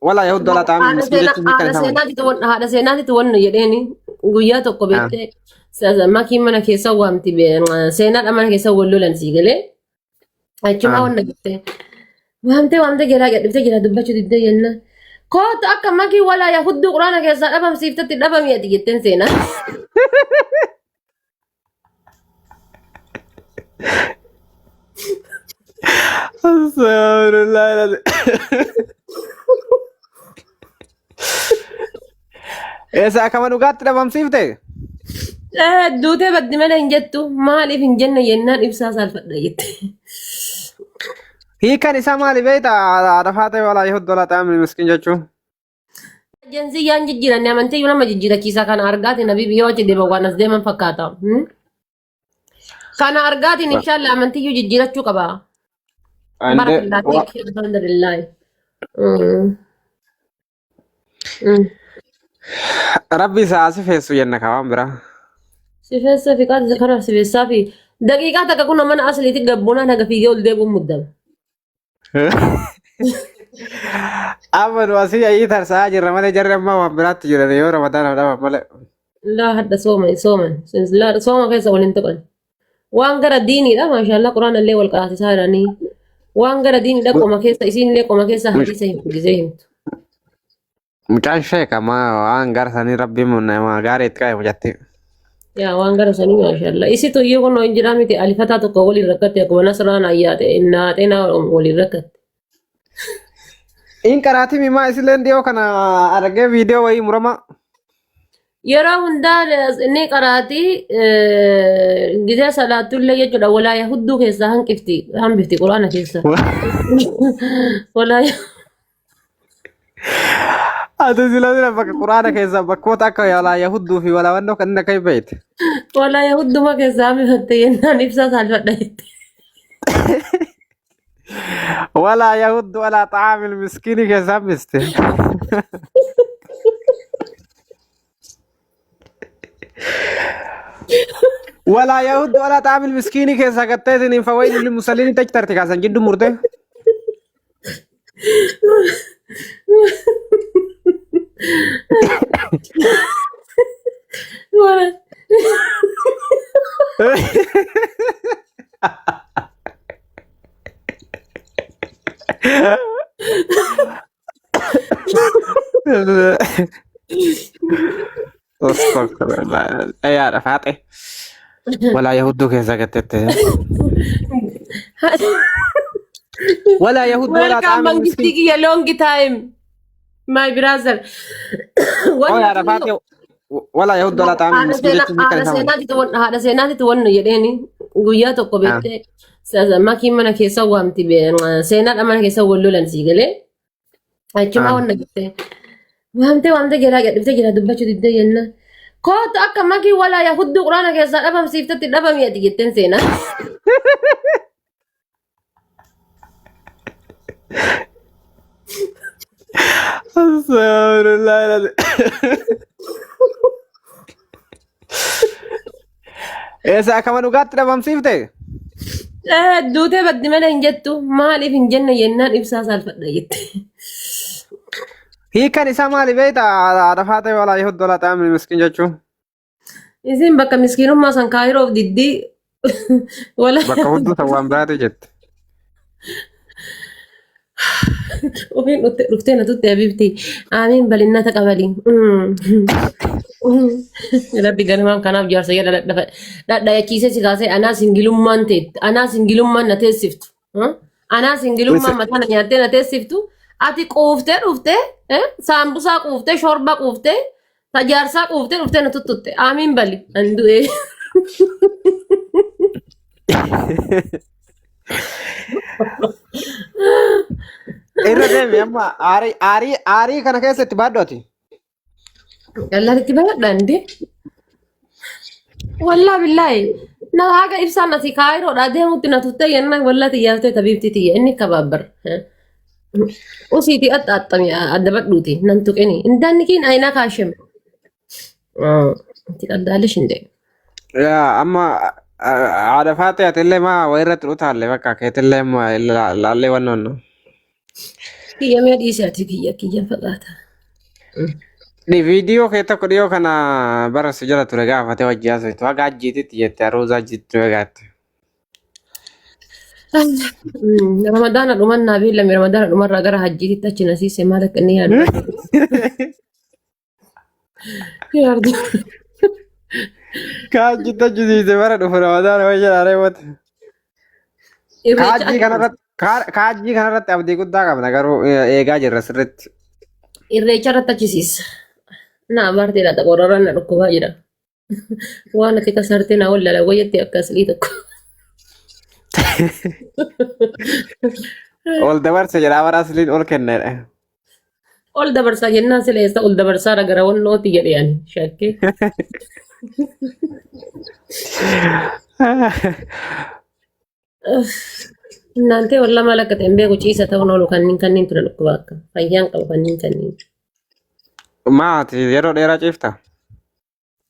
Walaa yahuddu alaa xaamil Haadha miskiin seenaa jechuun hiikan haadha isaa maali? seenaatitti wan haadha seenaatitti wanna jedheeni guyyaa tokko beektee makiin mana keessa waamti seenaadha mana keessa wal lolan sii galee achumaa wanna jettee waamtee waamtee jalaa gadhiftee jala dubbachuu diddee jenna. Kootu akka makii walaa yahudduu quraana keessaa dhabamsiiftetti dhabami ati jetteen seenaa. Astagfirullah. Eessa akkama dhugaatti dhabamsiifte? Duutee baddi malee hin jettu maaliif hin jenne jennaan ibsaa saalfadha jette. Hiikan isaa maali beekta? Haadha faatee walaa yahuddu alaa xaamil miskiin jechuun. Jenziyyaan jijjiiranne amantii iyyuu nama jijjiirachiisa kana argaatiin habiibi yoo achi deeman waan as deeman fakkaata. Kana argaatiin inshallah amantii iyyuu jijjiirachuu qaba. Ande Barakallah fiik alhamdulillah. Rabbi isaa asi feessu jenna kaa waan biraa. Sifeessa fi qaata kana sifeessaa fi daqiiqaa takka kun mana asliitti gabboonaan haga fiigee ol deebi'uun muddama. Amma nu asii ayii tarsa'aa jirra malee jarri amma waan biraatti jiran yoo ramadaanaaf dhaban malee. Laa hadha sooma sooman. Laa sooma keessa waliin tuqan. Waan gara diiniidha maashaallah quraana illee wal qaraasisaa jiranii. Waan gara diiniidha qoma keessa isiin illee qoma keessa hadiisa himtu gisee himtu. Mucaan sheeka ma waan gara sanii rabbiin nama gaarii itti qabe mucatti. Yaa waan gara sanii maashaallah. Isitu iyyuu kunoo hin jiraa miti alifataa tokko waliin rakkatte akkuma nasraan ayyaate naaxeenaa waliin rakkatte. In qaraatii mimaa isilleen dhiyoo kana argee viidiyoo wayii murama. Yeroo hundaa inni qaraatii gizee salaattullee jechuudha walaaya hudduu keessaa hanqifti hambifti quraana keessa. Walaaya Ati sila sila bakka quraana keessaa bakkoota akka walaa yahudduu fi walaa wannoo kanneen akka hin beekte. Walaaya hudduma keessaa hambifatte jennaan ibsaa saalfadha jette. Walaa yahuddu alaa xaamil miskiinii keessaa hambiste. Walaa yahuddu alaa xaamil miskiinii keessaa gattee isiniin fawayni limusaliin itti achi tarte kaasan jiddu murte. Astagfirullah. Yaadha faaxe. Walaa yahudduu keessaa gattette. Walaa yahudduu walaa Welcome xaamil mangistii miskiin. kiyya long time my brother. Oo yaadha faaxe. Walaa yahudduu walaa xaamil miskiin jechuun hiikan Haadha isaa maali? seenaatitti haadha seenaatitti wanna jedheeni guyyaa tokko beektee makiin mana keessa waamti seenaadha mana keessa wal lolan sii galee achumaa wanna jettee waamtee waamtee jalaa gadhiftee jala dubbachuu diddee jenna. Kootu akka makii walaa yahudduu quraana keessaa dhabamsiiftetti dhabami ati jetteen seenaa. Astagfirullah. Eessa akkama dhugaatti dhabamsiifte? Duutee baddi malee hin jettu maaliif hin jenne jennaan ibsaa saalfadha jette. Hiikan isaa maali beekta? Haadha faatee walaa yahuddu walaa xaamil miskiin jechuun. Isin bakka miskiinummaa san kaayiroof diddii wala Bakka hudduu san waan biraati jette. ofiin dhuftee na tutte habibti. Aamiin balinnata qabali. Rabbi ganamaan kanaaf jaarsa jedha dhadhayachiisee si kaasee anaa singilummaan teetti anaa singilummaan na teessiftu. Anaa singilummaan mataa na nyaattee na teessiftu. Ati quuftee dhuftee saambusaa quuftee shorba quuftee Ta jaarsaa quuftee dhuftee na tuttutte. Aamiin bali. An du'ee. Irra deemi amma aarii aarii aarii kana keessa itti baadhu ati. Qallaan itti baradha indi. Wallaa billaahi. Na haga ibsaan asii kaayiroodhaa deemutti na tuttee yennaan wallaa xiyyaartee tabiibtii tiyya inni kabaabbar. Usiitii axxaaxxami addabadhuuti nan tuqini. Indaanni kiin ayinaa kaashim. Itti qaldaalish hin deemu. Yaa amma haadha faatee ati illee maa wayirratti dhutaalle bakka keetillee amma laallee wannoon. Kiyya mee dhiisi ati kiyya kiyya fagaata. Ni viidiyoo kee tokko dhiyoo kana bara si jala ture gaafate wajji haasoftu haga ajjiititti jette aruuzaa jittu eegaatte. Ramadaana dhumannaa beellame Ramadaana dhumarraa gara hajjiititti achi nasiise maal akka inni yaadu. Yaadu. Kaajjitti ajjisiise bara dhufu Ramadaana wayya jedhaa reewwate. Irreecha Kaajjii kanarratti kaajjii kanarratti abdii guddaa qabna garuu eegaa jirra sirriitti. Irreecha irratti achisiisa. Na abaarteedha xaqoraraan na dhukkubaa jira. Waan ati kasartee na wallala wayyatti akka aslii tokko. Ol dabarse jedha bara asliin ol kennedha. Ol dabarsaa jennaan sila eessa ol dabarsaadha gara wannooti jedhe ani shakkee. Naantee wal lama lakka ta'e hin beeku ciisa ta'uun oolu kanneen kanneen ture dhukkuba akka fayyaan qabu kanneen kanneen. Maati yeroo dheeraa ciifta?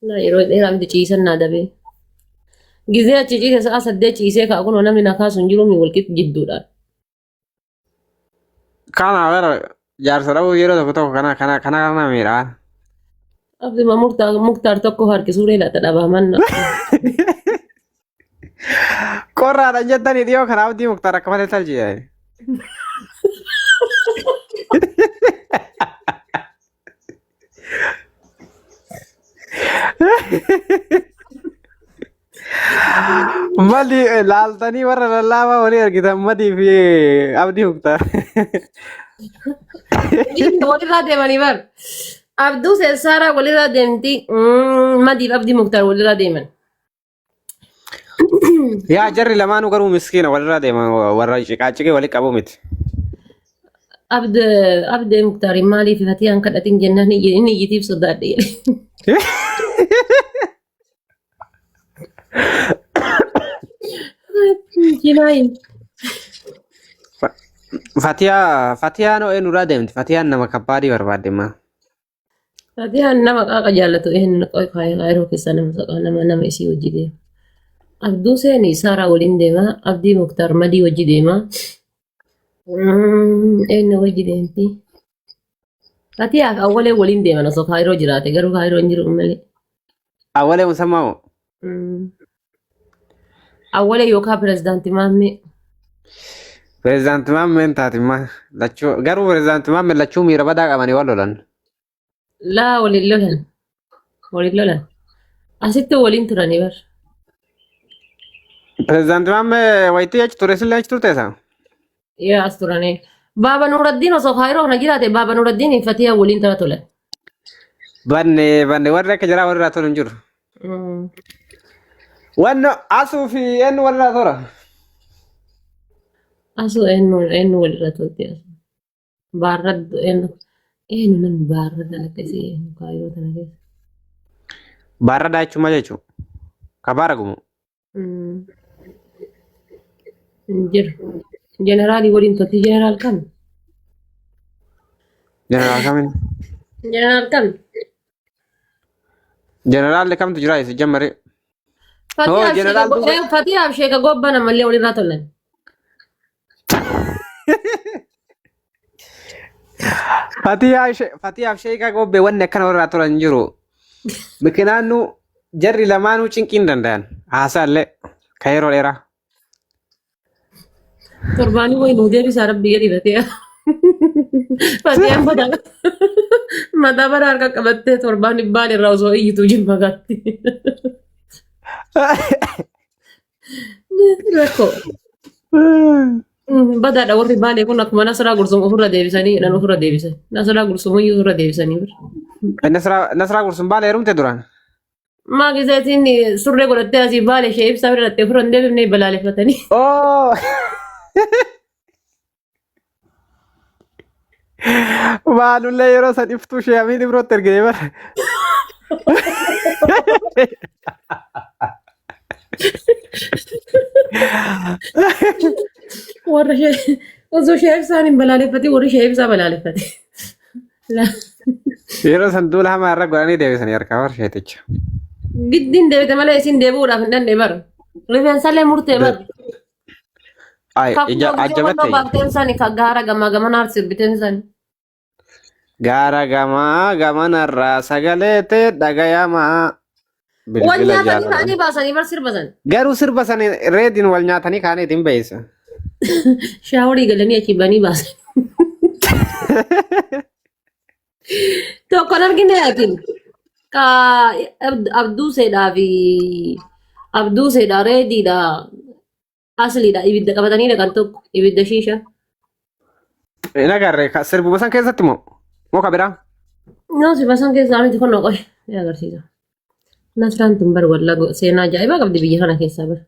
Na yeroo dheeraa miti ciisan naa dabee. Gizee achi ciise sa'a 8 ciisee ka'a kunoo namni na kaasu hin jiru mi walqixa jidduudha. Kana bara jaarsa dhabuu yeroo tokko tokko kana kana kana kana miidhaa. Abduma muktaar tokko harkisuu leelata dhabaa manna. Qorraadhaan jettanii dhiyoo kana abdii muktaar akka malee talji'e. Mali laaltanii warra lallaafaa walii argitan madii fi abdii muktaar. Walirraa deemanii bar. Abduu Seessaaraa walirraa deemti. Madiif Abdii Muktaar walirraa deeman. Yaa jarri lamaanuu garuu miskiina walirraa deeman warra ciqaaciqee walii qabu miti. Abdee Muktaar maaliif fatiyaan kadhatin jennaan inni iyyitiif sodaadhe jedhe. Jinaayin. Fatiyaa Fatiyaan ho'ee nurraa deemti. Fatiyaan nama kabbaadii barbaadde maa. Fatiyaan nama qaaqa jaallatu eenyu kaayiroo keessaa nama saqaa nama nama isii hojii deema. Abduu seeni Saaraa waliin deema. Abdii Muktaar Madii wajji deema. Eenyu wajji deemti? Fatiyaaf awwalee waliin deeman osoo kaayiroo jiraate garuu kaayiroo hin jiru malee. Awwalee musammaa moo? Awwalee yookaan pirezidaantii Maammee. Pirezidaantii Maammeen taati ma lachuu garuu pirezidaantii Maammeen lachuu miira badaa qabanii wal lolan. Laa waliin lolan. Waliin lolan. Asitti waliin turanii bar. Pirezidaantii Maammee wayitii achi ture sillee achi turte isaa? Yaa as turanii. Baaba Nuuraddiin osoo kaayiroo kana jiraate Baaba Nuuraddiin Fatiyaa waliin tana tolan. Banne banne warri akka jaraa warri irraa tolu hin jiru. Wanno asuu fi eenyu walirraa tola? Asuu eenyu eenyu walirra tolti asuu. Baarraddu eenyu eenyu namni baarradda akkasii eenyu kaayiroo tana keessa. Baarradaa jechuun maal jechuudha? Ka baara gumu. Hin jiru. Jeneraalii waliin tolti jeneraal kam? Jeneraal kamiin? Jeneraal kam? Jeneraalli kamtu jira isa jammaree? Hoo jeneraal duuba. Fatihaaf sheeka gobbana mallee walirraa tolan. Fatihaaf sheekaa gobbee wanni akkana walirraa tolan hin jiru. Mikinaannu jarri lamaanuu cinqii hin danda'an. Haasaallee kan yeroo dheeraa. Torbaanii wayi nuu deebisaa rabbi jedhi Fatiha. Fatiyaan mataa mataa bara harka qabattee torbaan dhibbaan irraa osoo iyyituu jimma gaatti. Rakkoo. Badaadha warri baalee kun akkuma Nasraa Gursum ofirra deebisanii jedhan ofirra deebisan. Nasraa Gursum iyyuu ofirra deebisanii bira. Nasraa Gursum baala heerumte duraan. Maa gizeetiin surree godhattee asii baale ishee ibsaa bira dhattee ofirra hin deebifne balaaleffatanii. Oh! Maalullee yeroo san iftuu ishee amiin birootti ergine bara. Warra ishee osoo ishee ibsaan hin balaaleffatin warri ishee ibsaa balaaleffate. Yeroo san duula hamaa irra godhanii deebisanii harkaa bara sheeticha. Giddiin deebite malee isin deebi'uudhaaf hin dandeenye bara. Rifeensallee murtee bara. Ay, Ka ija kunoo gisee wannoo ajjabatte. baafteen sani ka gaara gamaa gamanaa sirbiteen sani. Gaara gamaa gamanarraa sagalee ta'e dhagayamaa. Wal Bilbila nyaatanii jaalala. ka'anii baasanii bar sirba san. Garuu sirba sana reediin wal nyaatanii kaanii ittiin beeysa. Shaaworii galanii achi banii baasan. Tokkon argine yaakin. Ka abduu seedhaa fi abduu seedhaa reediidhaa asliidha ibidda qabatanii dhaqan tokko ibidda shiisha. Hin agarre sirbuma san keessatti moo? Moo ka biraa? No sirba san keessaa miti kun qoy ni agarsiisa. Nasraan tun bar walla seenaa ajaa'ibaa qabdi biyya kana keessaa bar.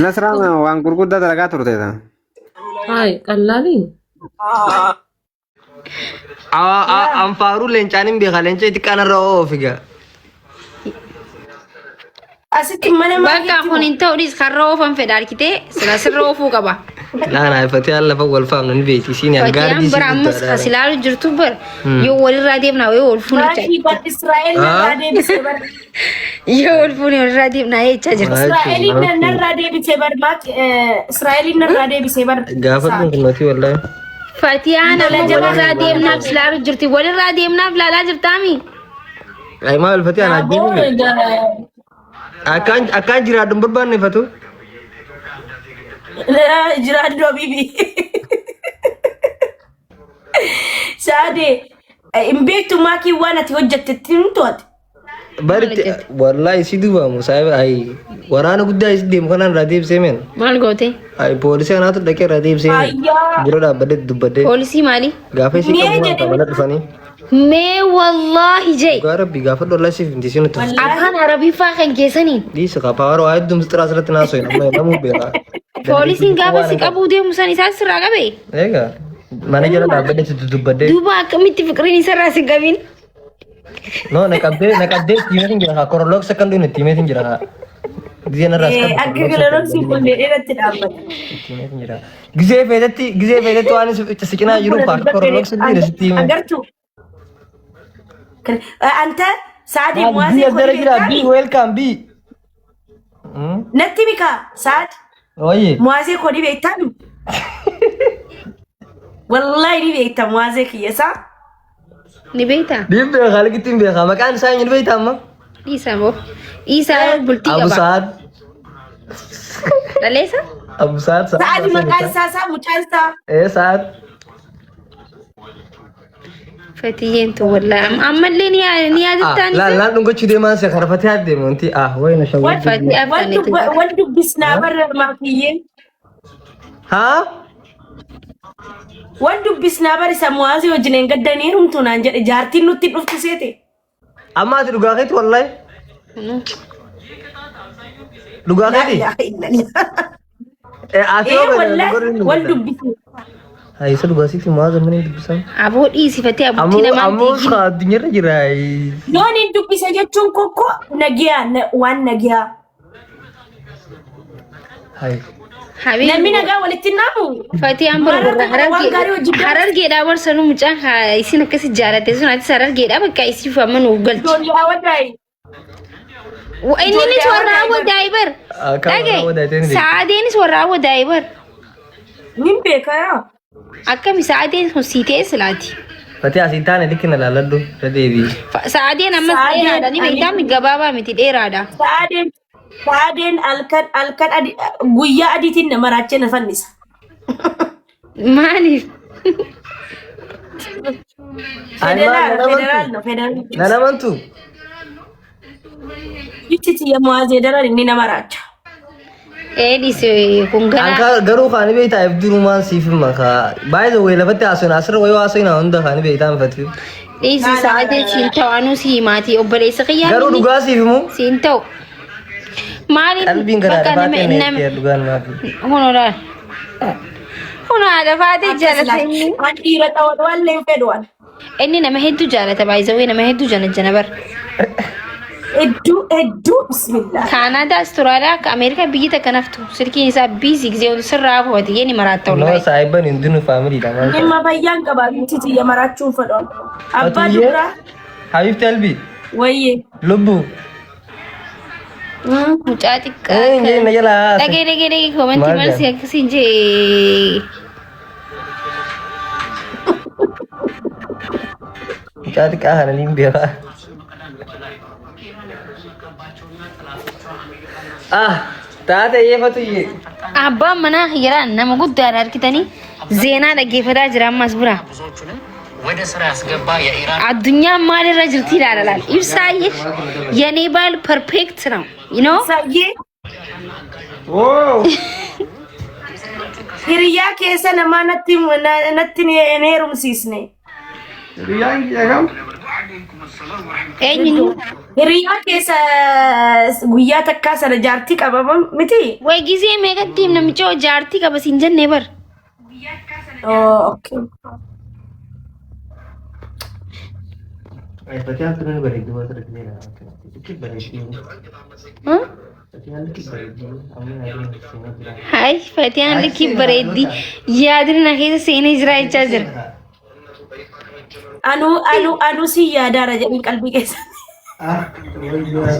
Nasraan waan gurguddaa dalagaa turte. Hayi qallaalii. Anfaaruu leencaan hin beeka leenca xiqqaan irra oofiga. Asitti mana Bakka maakiitti kun hin ta'u dhiis karra oofan fedha argitee sila sirra oofuu qaba. Laana ifatee haala lafa wal faamna ni beekti. Isiin Fatiyaan gaardii bara isii ammas guddaadha. as ilaalu jirtu bara yoo walirraa deemnaa yoo wal fuune Maakii bar Israa'el narraa deebisee bar. yoo wal fuune walirraa deemnaa jechaa jirti. Israa'eliin narraa deebisee bar maak Israa'eliin narraa deebisee bar. Gaafa kun kunnootii wallaahi. Fatiyaan amma walirraa deemnaaf ilaalu jirti walirraa deemnaaf ilaalaa jirtaami. Ay maal fatee ana ajjeefi. Akkaan akkaan jiraadhu hin barbaanne fatu. Jiraadhu habibi. Saadee hin beektu maakii waan ati hojjettetti hin to'ate. Baritti wallaahi si duubaamu saahiba ay waraana guddaa isi deemu kanaan irraa deebisee meen. Maal goote? Ay poolisii kanaatu dhaqee irraa deebisee meen. Ayyaa. Bira dhaabbadhee dubbadhee. Poolisii maali? Gaafa isii Mee qabu waan jedhee qabana dhufanii. Mee wallaahi jee. Dhugaa rabbi gaafa dhollaa siif hin tiisiin nutti. Afaan Arabiffaa kan keessaniin. Dhiisa kaa paawar waa hedduu misxiraa asirratti naasoo hin amma namuu beekaa. Poolisiin gaafa si qabuu deemu san isaan sirraa qabe. Egaa mana jala dhaabbadhee dubbadhee. Duuba akkamitti fiqiriin isarraa si qabin? No, na qabdee na qabdee itti himeetiin jira kaa koroloks akka hin dhuyne itti himeetiin jira kaa. Gizee narraa as qabdu Akka koroloks akka kiloroksii hin kun dhuyne dheeratti dhaabbata. itti himeetiin jira. Gizee feetetti waan si cinaa jiru kaa koroloks hin dhuyne sitti hime. Agartuu. Anta saadii Maal muwaasee bii as jala koo jira bii welcome bii. Natti mikaa saad Oye. muwaasee koo ni beektaa? Wallaahi ni beekta muwaasee kiyya isaa. Ni beektaa? Niin beekaa liqitti hin beekaa maqaan isaa eenyu ni beektaa amma? Dhiisaa moo? Dhiisaa bultii Abu qaba. Saad. Dhaleessa? Abu Saad Saad. Saadi maqaan isaa isaa mucaan isaa. Ee Saad. Fatiyyeen tun wallaahi ammallee ni ni yaadattaan Laan isa? laan dhungachuu deemaan se karfatee adeemu wanti ah wayna shawwii. Fatii aftan Wal dubbisnaa barra maakiyyee. Haa? Wal dubbisnaa bari isa muwaasee wajjin hin gaddanii humtuu naan jedhe jaartiin nutti dhuftu seete. Amma ati dhugaa keeti wallahi. Dhugaa Laa keeti? ilaaha illallah. Eh ati Ee yoo bane wallahi gorri wal dubbisne. Haa isa dhugaa sitti muwaasa mana dubbisan. Aboo dhiisifatee abuttii Ammoo namaan ammoo diigin. addunyaarra jira. Yoon hin dubbise jechuun kokko nagiyaa waan nagiyaa. Hai. Habibi. Namni nagaa walitti hin naamu. Fatiyaan bara Maal warra akka waan gaarii hojii harargee harargeedhaa barsanuu mucaan haa isin akkasi jaalate sun atis harargeedhaa bakka isiif amma nuuf galchi. Ijoollee hawwadaayi. Inninis Ijoollee warra hawwadaayi hawwadaayi bar. Akka warra Dhagaye hawwadaayi ta'e ni beekti. sa'aadeenis warra hawwadaayi bar. Nin beeka yaa. Akkami sa'aadeen sun sii ta'e silaati. Fatee asiin taane likki na laalladhu irra deebi'i. Sa'aadeen ammas Sa'aadeen dheeraadha ni beektaa mi gabaabaa miti dheeraadha. Sa'aadeen sa'aadeen halkan halkan adi guyyaa adiitiin na maraachee na fannisa. Maaliif? Ani maal Federaal nan federaal amantu? no federaal. Nan amantu? Itti tiyya muwaazee daran inni na maraacha. Ee dhiise kun ganaa. Anka garuu kaani beektaa if durumaan siif hima kaa. By the way lafatti haasofna asirra wayii haasofna hunda kaani beektaa hin fatiif. Dhiisi sa'aatiin siin ta'u anuu si himaati obboleessa kiyyaa Garuu inni dhugaa siif himu siin ta'u. Maaliif qalbiin garaa bakka lafaa nama ta'e nama na dhugaan maafi. kun olaal. Kun haadha faatee jaalata inni. Waan dhiira ta'u waan leen fedhu waan. Inni nama hedduu jaalata baay'isawee nama hedduu janajjana bara. Hedduu hedduu bismillah. Kaanaadaa, Asturaaliyaa akka Ameerikaa biyyi takka naftu silkiin isaa biizii gisee hundi sirraa hafati yeni maraatta No wallahi. saahiban hundinuu faamiliidha maal ta'e. Dhimma fayyaan qabaa itti tiyya maraachuun fedhu. Abbaa Fatuyyee dubraa Habibti Albi wayyee. lubbu. Mucaa xiqqaa Eh, hin jedhin na jala haase. Dhagee dhagee dhagee koomantii Maal maal si jedhan? akkasiin jee. Mucaa xiqqaa kana niin beekaa. Ah, taate yeefatu iyyee. Abbaan manaa yeraan nama guddaadha argitanii zeenaa dhaggeeffataa jira ammas bira. Addunyaan maalirra jirti ilaala laal. Ibsaayyee የኔ ባል ፐርፌክት ነው you know Sayyee Woo! hiriyaa keessa namaa natti natti hin heerumsiisne. Hiriyyaan kiyya kam? eenyu Hiriyaa keessa guyyaa takkaa sana jaartii qabama miti? ወይ ጊዜ meeqatti namicha jaartii qaba siin jennee bar Oh, okay. Fatiyaan tun ni bareeddi waan sirriitti beela. Itti bareeddi. Fatiyaan itti bareeddi. Amma yaadni seenaa jira. Hay Fatiyaan likkii bareeddi yaadni na keessa seenee jira jechaa jira. Anuu anuu anuu si yaadaara jedhin qalbii keessa. Ah, wayyaa.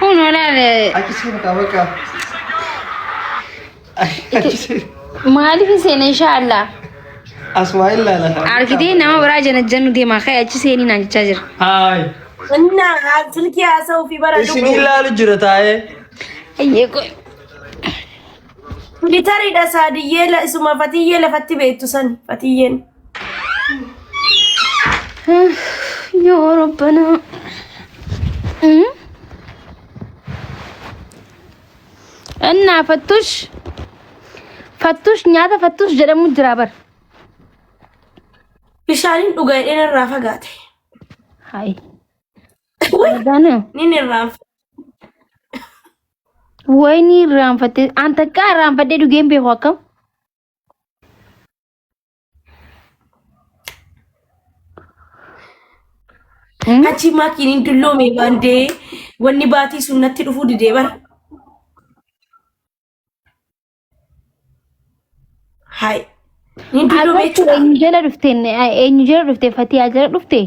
Kun olaal Achi seena kaa bakka. Achi seena. maaliif hin seene inshaallah. Asumaa ilaala. Argitee nama biraa janajjannu deemaa ka'e achi seenii naan jechaa jira. Haay. Innaa silkii haasa'uu fi bara Isin ilaalu jira taa'ee. Ayyee qoy. Militariidha saadiyyee isuma fatiyyee lafatti beektu san fatiyyeen. Yoo rabbana. Innaa fattush fattush nyaata fattush jedhamu jira bar. Bishaaniin dhuga jedheen irraa fagaate. Hayi. Wadaana. Nin irraanfate. Wayinii irraanfattee an takkaa irraanfadhee dhugeen beeku akkam. Achi maakiin dulloome baandee wanni baatii sun natti dhufuu didee bara. Hayi. Nin dulloome Agartuu jechuudha. eenyu jala dhufte eenyu jala dhufte Fatiyaa jala dhufte.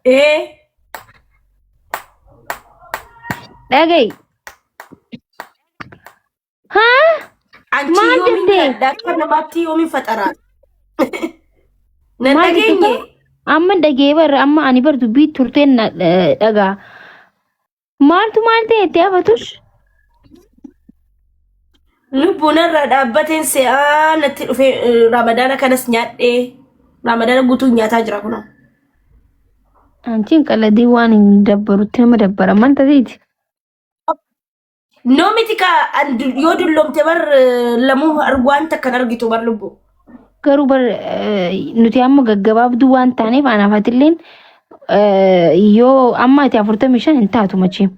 Ee. Dhaga'i. Haa? Anchi Maal yoomiin jette? yaadda akka namaatti yoomiin faxaraa. Nan Maal jette? dhageenye. Amma dhagee bar amma ani bar dubbii turteen na dhagaa. Maaltu maal ta'e itti hafatus? Lubbuun irraa dhaabbateen se'aa natti dhufe ramadaana kanas nyaadhee ramadaana guutuu nyaataa jira kunoo. Anchiin qaladii waan hin dabbarutti nama dabbara maal tateeti? No miti ka yoo dulloomte bar lamuu waan takka hin argitu bar lubbuu. Garuu bar nuti amma gaggabaabduu waan taaneef anaaf atilleen yoo amma ati 45 hin taatu machee.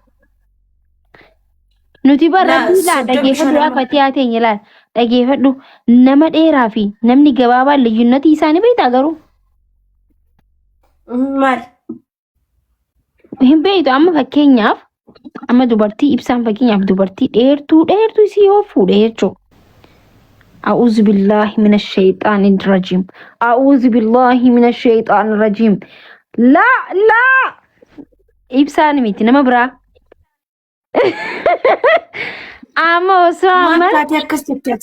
Nuti bar Laa rabbii laa soddomii dhageeffadhu shan yaa amma. fatiyaa teenya laal dhageeffadhu nama dheeraa fi namni gabaabaan liyyunnatii isaanii beektaa garuu. Maal? Hin beektu amma fakkeenyaaf amma dubartii ibsaan fakkeenyaaf dubartii dheertuu dheertuu isii yoo fuudhe jechuudha. A'uuzu billaahi mina shayxaani rajiim. A'uuzu billaahi mina shayxaani rajiim. Laa laa ibsaan miti nama biraa. Amma osoo Maal amma taatee akkas jettee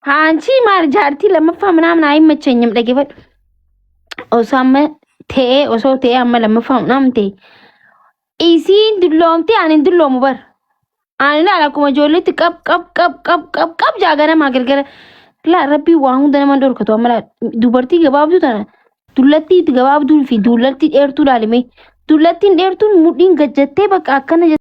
Haanchii maal jaartii lammaffaa ምናምን አይመቸኝም dhaggeeffadhu. Osoo amma ta'ee osoo ta'ee amma lammaffaa ምናምን ta'e isiin dulloomtee ani hin dulloomu bar. Ani laala akkuma ijoolleetti qab qab qab qab qab qab jaa ganamaa galgala. Laa rabbii waa hunda nama hin dhorkatu amma laa dubartii gabaabduu tana dullattii gabaabduu fi dullattii dheertuu laalime. Dullattiin dheertuun mudhiin gajjattee bakka akkana.